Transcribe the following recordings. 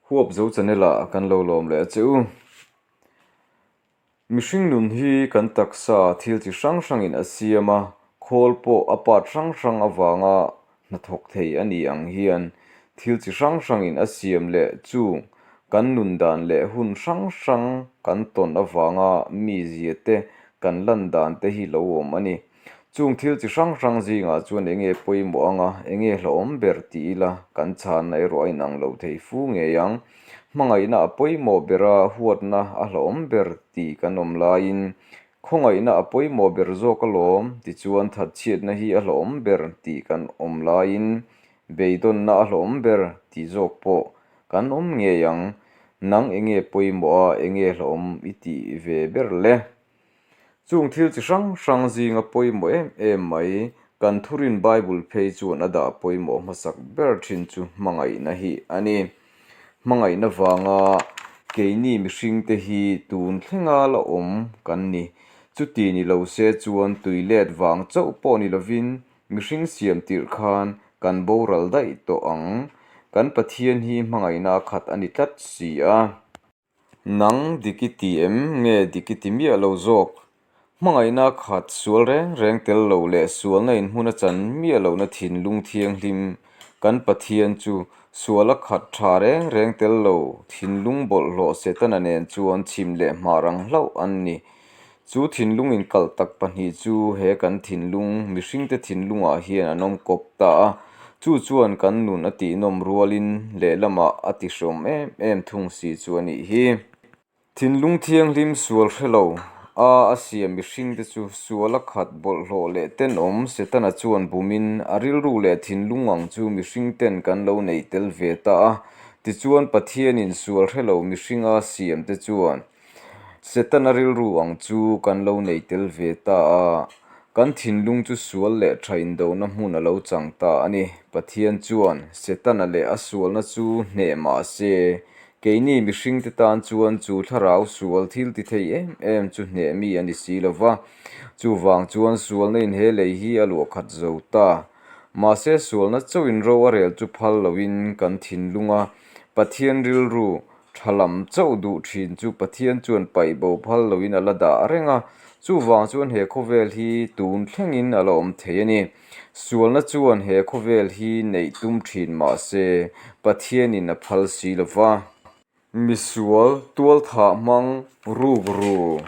Huapzo channel ah kan lo lawm leh a che u. Mihring nun hi kan taksa thil chi hrang hrangin a siam a, khawl pawh a part hrang hrang avanga hnathawk thei a ni ang hian thil chi hrang hrangin a siam leh chung kan nun dan leh hun hrang hrang kan tawn avanga mizia te kan lan dan te hi lo awm a ni. Chung thil chi hrang hrang zingah chuan enge pawimawh anga enge hlauhawm ber ti ila kan chhanna erawh a inang lo thei fu ngei ang. Hmangaihna a pawimawh ber a, huatna a hlauhawm ber ti kan awm laiin khawngaihna a pawimawh ber zawk alawm tichuan thatchhiatna hi a hlauhawm ber ti kan awm laiin beidawnna a hlauhawm ber ti zawk pawh kan awm ngei ang. Nang enge pawimawh a, enge hlauhawm i tih ve ber le? Chung thil chi hrang hrang zinga pawimawh em em mai, kan thurin Bible phei chuan a dah pawimawh hmasak ber thin chu hmangaihna hi a ni. Hmangaihna vanga keini mihringte hi tun thlenga la awm kan ni. Chuti ni lo se chuan tui let vang chauh pawh ni lovin mihring siam tirh khan kan boral daih tawh ang. Kan Pathian hi hmangaihna a khat a ni tlat si a. Nang dik i ti em nge dik i ti miah lo zawk? Hmangaihna khat sual reng reng tel lo leh sualna inhmun a chan miah lohna thinlung thianghlim kan Pathian chu suala khat tha reng reng tel lo thinlung bawlhhlawh Setana nen chuan chhim leh hmar ang hlauh an ni. Chu thinlung inkalh tak pahnih chu he kan thinlung, mihringte thinlungah hian an awm kawp ta a, chu chuan kan nun a tihnawm rualin lehlamah a tihrawm em em thung si chu a nih hi. Thinlung thianghlim sual hre lo a a siam mihringte chu sual a khat bawlhhlawh leh tenawm Setana chuan bumin a rilru leh thinlung ang chu mihringten kan lo nei tel ve ta a, tichuan Pathianin sual hre lo mihringa siamte chuan Setana rilru ang chu kan lo nei tel ve ta a, kan thinlung chu sual leh tha indona hmun a lo chang ta a ni. Pathian chuan Setana leh a sualna chu hneh mah se, keini mihringte tan chuan chu thlarau sual thil ti thei em em chu hneh mi a ni si lo va. Chuvang chuan sualna in he lei hi a luah khat zo ta. Mahse sualna chauhin ro a rel chu phal loin kan thinlunga Pathian rilru Tha lam chauh duh thin chu Pathian chuan paih bo phal loin a la dah reng a, chuvang chuan he khawvel hi tun thlengin a la awm thei a ni. Sualna chuan he khawvel hi neih tum thin mah se Pathianin a phal si lo va. Misual tualthah hmang ruk ru.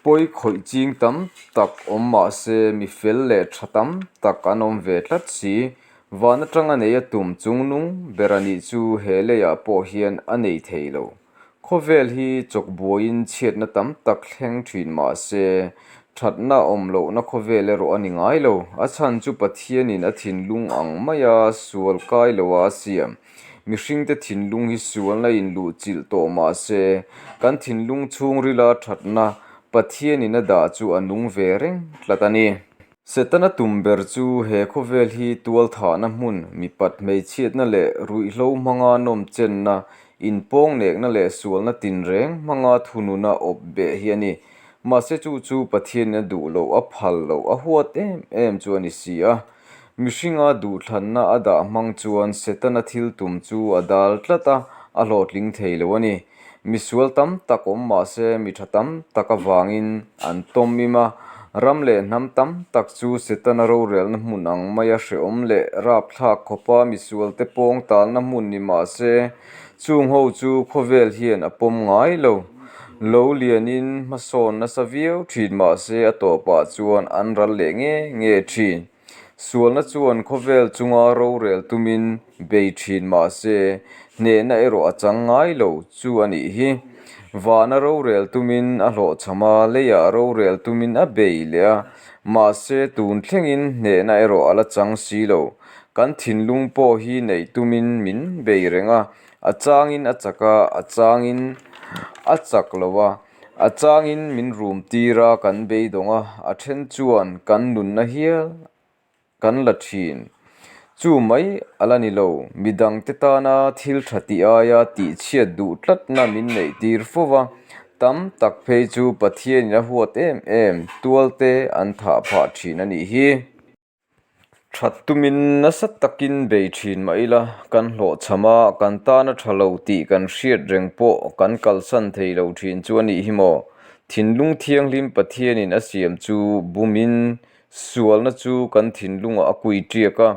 Pawi khawih ching tam tak awm mah se mi fel leh tha tam tak an awm ve tlat si. Van atanga nei a tum chungnung ber a nih chu he leiah pawh hian a nei thei lo. Khawvel hi chawk buaiin chhiatna tam tak thleng thin mah se thatna awm lohna khawvel erawh a ni ngai lo. A chhan chu Pathianin a thinlung ang maia sual kai loha a siam. Mihringte thinlung hi sualna in luh chilh tawh mah se, kan thinlung chhungrila thatna Pathianin a dah chu a nung ve reng tlat a ni. Setana tum ber chu he khawvel hi tualthahna hmun, mipat hmeichhiatna leh ruihhlo hmanga nawmchenna, inpawngnekna leh sualna tinreng hmanga thununa awp beh hi a ni. Mahse chu chu Pathianin a duh loh, a phal loh, a huat em em chu a ni si a. Mihringa duhthlanna a dah hmang chuan Setana thil tum chu a dal tlat a, a hlawhtling thei lo a ni. Misual tam tak awm mah se mi tha tam tak avangin an tawm im a, ram leh hnam tam tak chu Setana rorelna hmun ang maia hrehawm leh rapthlak khawpa misualte pawng talna hmun ni mah se chung ho chu khawvel hian a pawm ngai lo. Lo lianin hmasawn nasa viau thin mah se a tawpah chuan an ral leh nge nge thin. Sualna chuan khawvel chunga rorel tumin bei thin mah se hnehna erawh a chang ngai lo chu a nih hi. Vana rorel tumin a hlawhchham a, leiah rorel tumin a bei leh a, mahse tun thlengin hnehna erawh a la chang si lo. Kan thinlung pawh hi neih tumin min bei reng a, A changin a chak a, a changin a chak lo a, a changin min rum tir a, kan beidawng a, a then chuan kan nunna hial kan la thin. Chu mai a la ni lo, midangte tana thil tha tih aia tihchhiat duh tlatna min neih tir fo va, tam tak phei chu Pathianin a huat em em tualte an thah phah thin a nih hi. That tumin nasa takin bei thin mah ila, kan hlawhchham a, kan tana tha lo tih kan hriat reng pawh kan kalsan thei lo thin chu a nih hi maw? Thinlung thianghlim Pathianin a siam chu bumin sualna chu kan thinlungah a kui tiak a,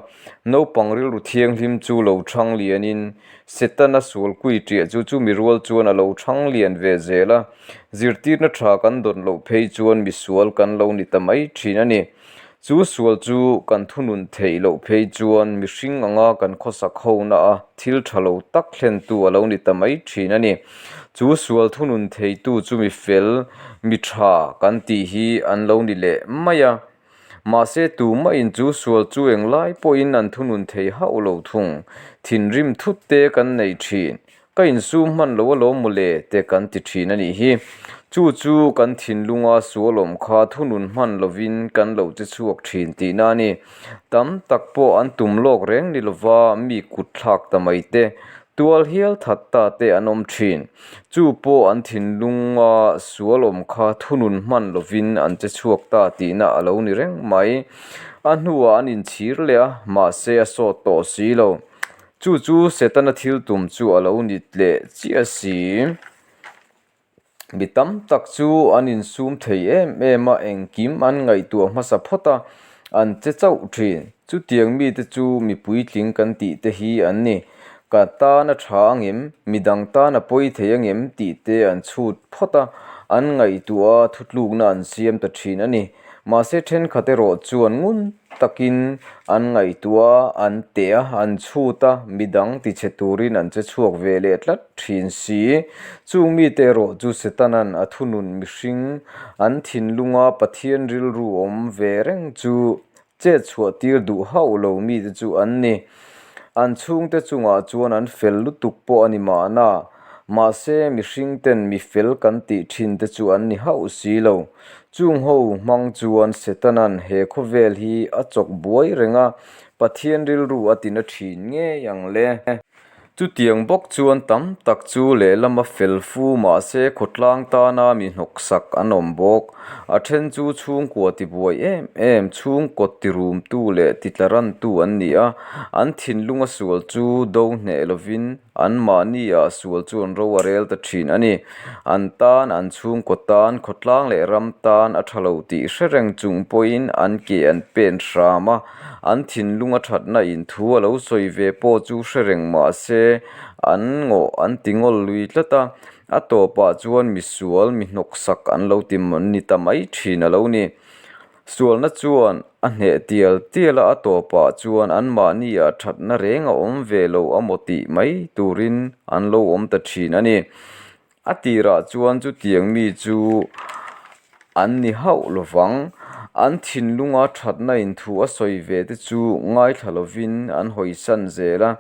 naupang rilru thianghlim chu lo thang lianin Setana sual kui tiah chu chumi rual chuan a lo thang lian ve zel a, zirtirna tha kan dawn loh phei chuan misual kan lo ni ta mai thin a ni. Chu sual chu kan thunun theih loh phei chuan mihring anga kan khawsak hona a thil tha lo tak thlentu a lo ni ta mai thin a ni. Chu sual thunun theitu chu mi fel, mi tha kan tih hi an lo ni leh mai a. Mahse tumahin chu sual chu englai pawhin an thunun thei hauh lo thung. Thinrim thut te kan nei thin. Ka insum hman lo alawm mawle te kan ti thin a nih hi. Chu chu kan thinlunga sualawm kha thunun hman lovin kan lo che chhuak thin tihna a ni. Tam tak pawh an tum lawk reng ni lova mi kut thlak ta mai te, tual hial that ta te an awm thin. Chu pawh an thinlunga sualawm kha thunun hman lovin an che chhuak ta tihna a lo ni reng mai. A hnuah an inchhir leh a, mahse a sawt tawh si lo. Chu chu Setana thil tum chu a lo ni tleh chiah si. Mi tam tak chu an insum thei em em a, engkim an ngaihtuah hmasa phawt a, an che chauh thin. Chutiang mite chu mi puitling kan tih te hi an ni. Ka tan a tha angem, midang tan a pawi thei angem tih te an chhut phawt a, an ngaihtuah a thutlukna an siam ta thin a ni. Mahse thenkhat erawh chuan ngun takin an ngaihtuah a, an teh a, an chhut a, midang tichhe turin an che chhuak ve leh tlat thin si. Chung mite erawh chu Setana'n a thunun mihring an thinlunga Pathian rilru awm ve reng chu chet chhuah tir duh hauh lo mite chu an ni. An chhungte chungah chuan an fel lutuk pawh a ni mahna, mahse mihring ten mi fel kan tih thin te chu an ni hauh si lo. Chung ho hmang chuan Setana'n he khawvel hi a chawk buai reng a, Pathian rilru a tina thin ngei ang le. Chutiang bawk chuan tam tak chu lehlama fel fu mahse khawtlang tana mi hnawksak an awm bawk. A then chu chhungkua tibuai em em, chhungkaw tirumtu leh titlarantu an ni a, an thinlunga sual chu do hneh lovin Anmahni-ah sual chuan ro a rel ta thin a ni. An tan, an chhungkaw tan, khawtlang leh ram tan a tha lo tih hre reng chung pawhin an ke an pen hram a, an thinlung a thatna in thu a lo sawi ve pawh chu hre reng mah se an ngawh an ti ngawl lui tlat a, a tawpah chuan misual, mi hnawksak an lo ti ni ta mai thin a lo ni. Sualna chuan a hneh tial tial a, a tawpah chuan anmahniah thatna reng a awm ve lo a maw tih mai turin an lo awm ta thin a ni. A tirah chuan chutiang mi chu an ni hauh lovang. An thinlunga thatna inthu a sawi ve te chu ngaithla lovin an hawisan zel a,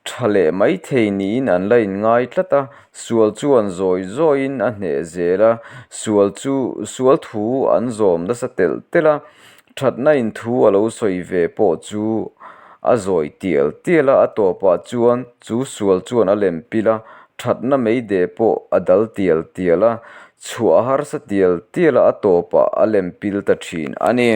tha leh maithei niin an la inngai tlat a, Sual chuan zawi zawiin a hneh zel a, sual chu sual thu an zawm nasa telh telh a, thatna in thu a lo sawi ve pawh chu a zawi tial tial a, a tawpah chuan chu sual chuan a lem pil a, thatna mei deh pawh a dal tial tial a, chhuah a harsa tial tial a, a tawpah a lem pil ta thin a ni.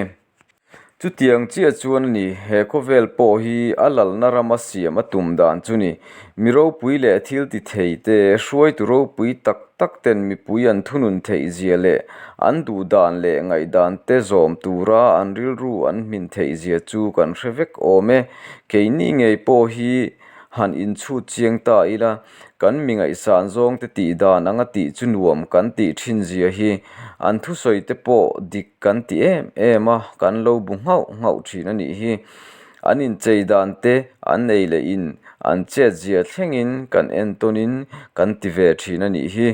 Chutiang chiah chuan a ni, he khawvel pawh hi a lalna rama siam a tum dan chu ni. Mi ropui leh thil ti thei te, hruaitu ropui tak tak ten mipui an thunun theih zia leh an duh dan leh ngaihdan te zawm tura an rilru an hmin theih zia chu kan hre vek awm e. Keini ngei pawh hi han inchhut chiang ta ila, Kan mi ngaihsan zawng te tih dan anga tih chu nuam kan tih thin zia hi an thusawi te pawh dik kan ti em em a, kan lo bu nghauh nghauh thin a nih hi. An inchei dan te an ei leh in an chet zia thlengin kan entawnin kan ti ve thin a nih hi.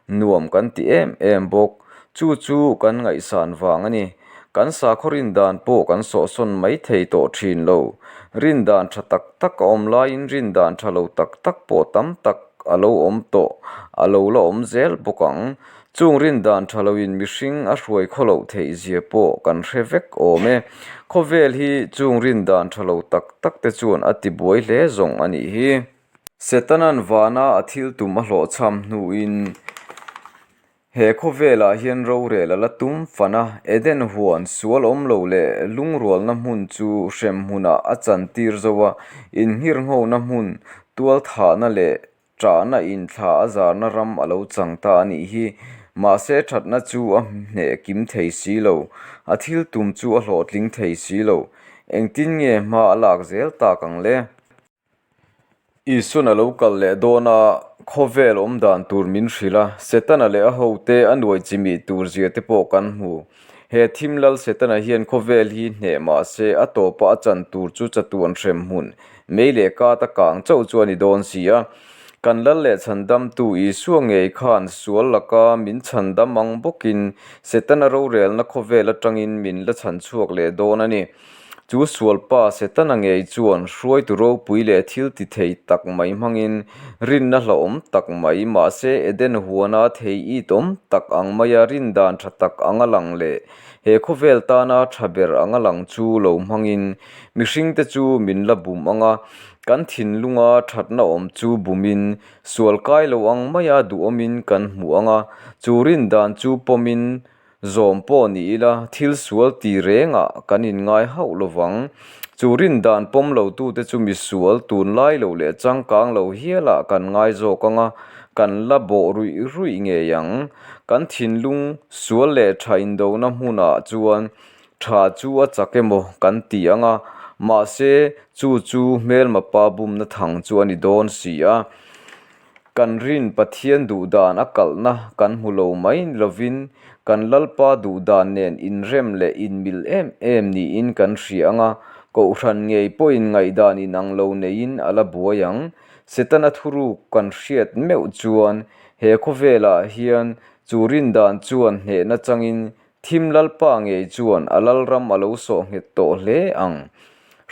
Nuam kan ti em em bawk. Chu chu kan ngaihsan vang a ni. Kan sakhaw rin dan pawh kan sawhsawn mai thei tawh thin lo. Rin dan tha tak tak a awm laiin rin dan tha lo tak tak pawh tam tak a lo awm tawh, a lo la awm zel bawk ang. Chung rin dan tha loin mihring a hruai khaw loh theih zia pawh kan hre vek awm e. Khawvel hi chung rin dan tha lo tak tak te chuan a tibuai hle zawng a nih hi. Setana'n vana a thil tum a hlawhchham hnuin. He khawvelah hian rorel a la tum fan a, Eden huan sual awm lo leh lungrualna hmun chu hremhmunah a chantir zo a, innghirnghona hmun, tualthahna leh ṭahna inthla a zarna ram a lo chang ta a nih hi. Mahse ṭhatna chu a hneh kim thei si lo, a thil tum chu a hlawhtling thei si lo. Engtin nge hma a lak zel tak ang le? Isuan a lo kal leh dawn a, khawvel awm dan tur min hrilh a, Setana leh a hote a nuai chimih tur zia te pawh kan hmu. He thim lal Setana hian khawvel hi hneh mah se a tawpa a chan tur chu chatuan hrem hmun, mei leh kata kang chauh chu a ni dawn si a. Kan lal leh chhandamtu Isua ngei khan sual laka min chhandam ang bawkin Setana rorelna khawvel atangin min la chhanchhuak leh dawn a ni. Chu sualpa Setana ngei chuan hruaitu ropui leh thil ti thei tak mai hmangin rinna hlauhawm tak mai, mahse Eden huana thei it awm tak ang maia rindan tha tak anga lang leh he khawvel tana tha ber anga lang chu lo hmangin mihringte chu min la bum anga kan thinlunga thatna awm chu bumin sual kai lo ang maia duhawmin kan hmu anga chu rindan chu pawmin Zawm pawh ni ila, thil sual ti rengah kan inngai hauh lo vang. Chu rindan pawm lotute chu misual tunlai lo leh changkang lo hialah kan ngai zawk ang a, kan la bawh ruih ruih ngei ang. Kan thinlung sual leh tha indona hmunah chuan tha chu a chak emaw kan ti ang a, mahse chu chu hmelma pa bumna thang chu a ni dawn si a. Kan rin Pathian duhdan a kalhna kan hmu lo mai ni lovin kan Lalpa duhdan nen inrem leh inmil em em niin kan hria ang a, Kohhran ngei pawhin ngaihdan inang lo neiin a la buai ang. Setana thuruk kan hriat meuh chuan he khawvelah hian chu rindan chuan hnehna changin Thim Lalpa ngei chuan a Lalram a lo sawh nghet tawh hle ang.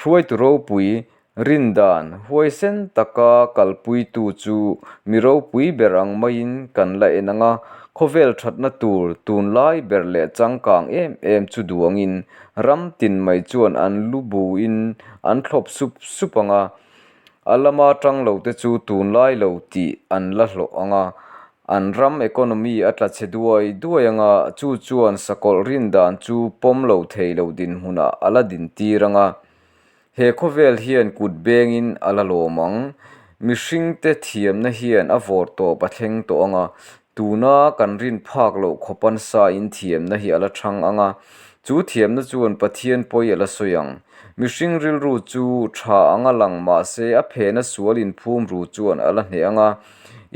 Hruaitu ropui Rindan, huaisen taka kalpuitu chu mi ropui ber ang maiin kan la en ang a, khawvel thatna tur tunlai ber leh changkang em em chu duangin ram tin mai chuan an lu buin an thlawp sup sup ang a, a lama tang lote chu tunlai lo tih an la hlawh ang a, an ram economy a tla chhe duai duai ang a, chu chuan sakawlh rindan chu pawm lo thei lo dinhmunah a la dintir ang a. He khawvel hian kut bengin a la lawm ang. Mihringte thiamna hian a vawr tawp a thleng tawh ang a, tuna kan rin phak loh khawpa nasa-in thiamna hi a la chhang ang a, chu thiamna chuan Pathian pawi a la sawi ang. Mihring rilru chu tha anga lang mah se a phena sual inphum ru chuan a la hneh ang a,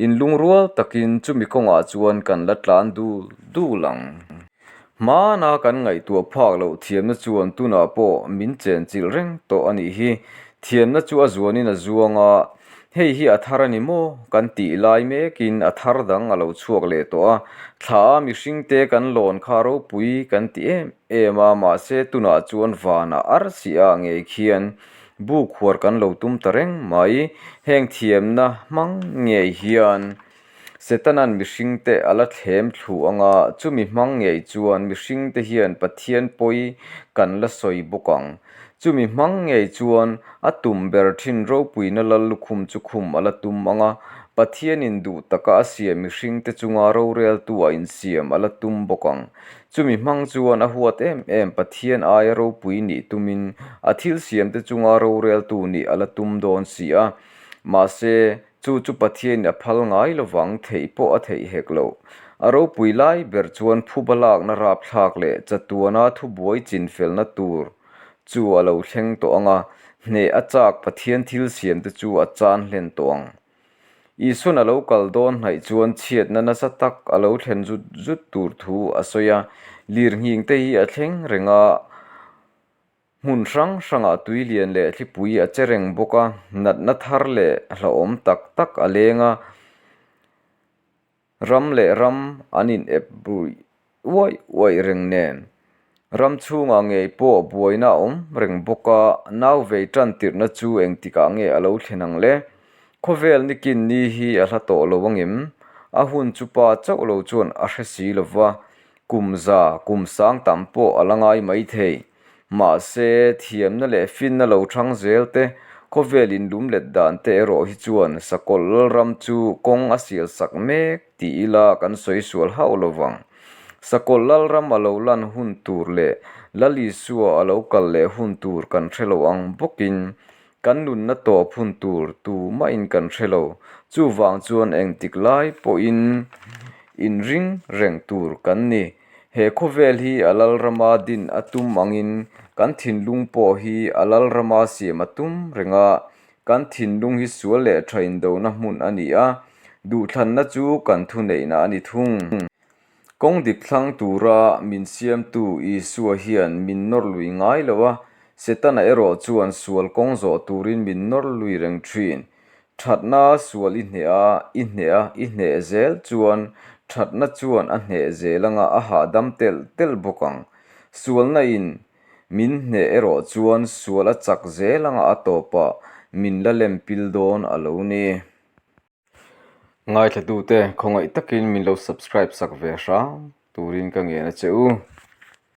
inlungrual takin chumi kawngah chuan kan la tlan dul dul ang. Hmana kan ngaihtuah phak loh thiamna chuan tunah pawh min chenchilh reng tawh a nih hi. Thiamna chu a zuanin a zuang a, hei hi a thar a ni maw? Kan tih lai mekin a thar dang a lo chhuak leh tawh a. Thla a mihringte kan lawn kha ropui kan ti em em a, mahse tunah chuan vanah arsi ah ngei khian buk huar kan lo tum ta reng mai. Heng thiamna hmang ngei hian Setana'n mihringte a la thlem thlu ang a, chumi hmang ngei chuan mihringte hian Pathian pawi kan la sawi bawk ang. Chumi hmang ngei chuan a tum ber thin ropuina lal lukhum chu khum a la tum ang a, Pathianin duh taka a siam mihringte chunga roreltu a insiam a la tum bawk ang. Chumi hmang chuan a huat em em Pathian aia ropui nih tumin a thil siamte chunga roreltu nih a la tum dawn si a. Mahse, Chu chu Pathianin a phal ngai lovang theih pawh a theih hek lo. A ropui lai ber chuan phuba lakna rapthlak leh chatuana thubuai chinfelna tur chu a lo thleng tawh ang a, hneh a chak Pathian thil siamte chu a chan hlen tawh ang. Isuan a lo kal dawn hnaih chuan chhiatna nasa tak a lo thlen zut zut tur thu a sawi a, lirnghingte hi a thleng reng a, Hmun hrang hrangah tui lian leh thlipui a che reng bawk a, natna thar leh hlauhawm tak tak a leng a, ram leh ram an in ep ruih uaih uaih reng nen. Ram chhungah ngei pawh buaina a awm reng bawk a, nau vei tan tirhna chu engtikah nge a lo thlen ang le? Khawvel nikin ni hi a hla tawh lo angem? A hun chu pa chauh lo chuan a hre si lova, Kum za, kum sang tam pawh a la ngai mai thei. Mahse, thiamna leh finna lo thang zel te, Khawvel inlumlet dan te erawh hi chuan Sakawlh Lalram chu kawng a sial sak mek ti ila kan sawi sual hauh lo vang. Sakawlh Lalram a lo lan hun tur leh Lal Isua a lo kal leh hun tur kan hre lo ang bawkin kan nunna tawp hun tur tumahin kan hre lo. Chuvang chuan engtik lai pawhin inring reng tur kan ni. He khawvel hi a Lalrama din a tum angin kan thinlung pawh hi a Lalrama siam a tum reng a, kan thinlung hi sual leh tha indona hmun a ni a, duhthlanna chu kan thuneihna a ni thung. Kawng dik thlang tura min siamtu Isua hian min nawr lui ngai lo a, Setana erawh chuan sual kawng zawh turin min nawr lui reng thin. Thatna sual i hneh a, i hneh a, i hneh zel chuan thatna chuan a hneh zel anga a hahdam telh telh bawk ang. Sualna in min hneh erawh chuan sual a chak zel anga a tawpah min la lem pil dawn a lo ni. Ngaithlatute khawngaih takin min lo subscribe sak ve hram turin ka ngen a che u.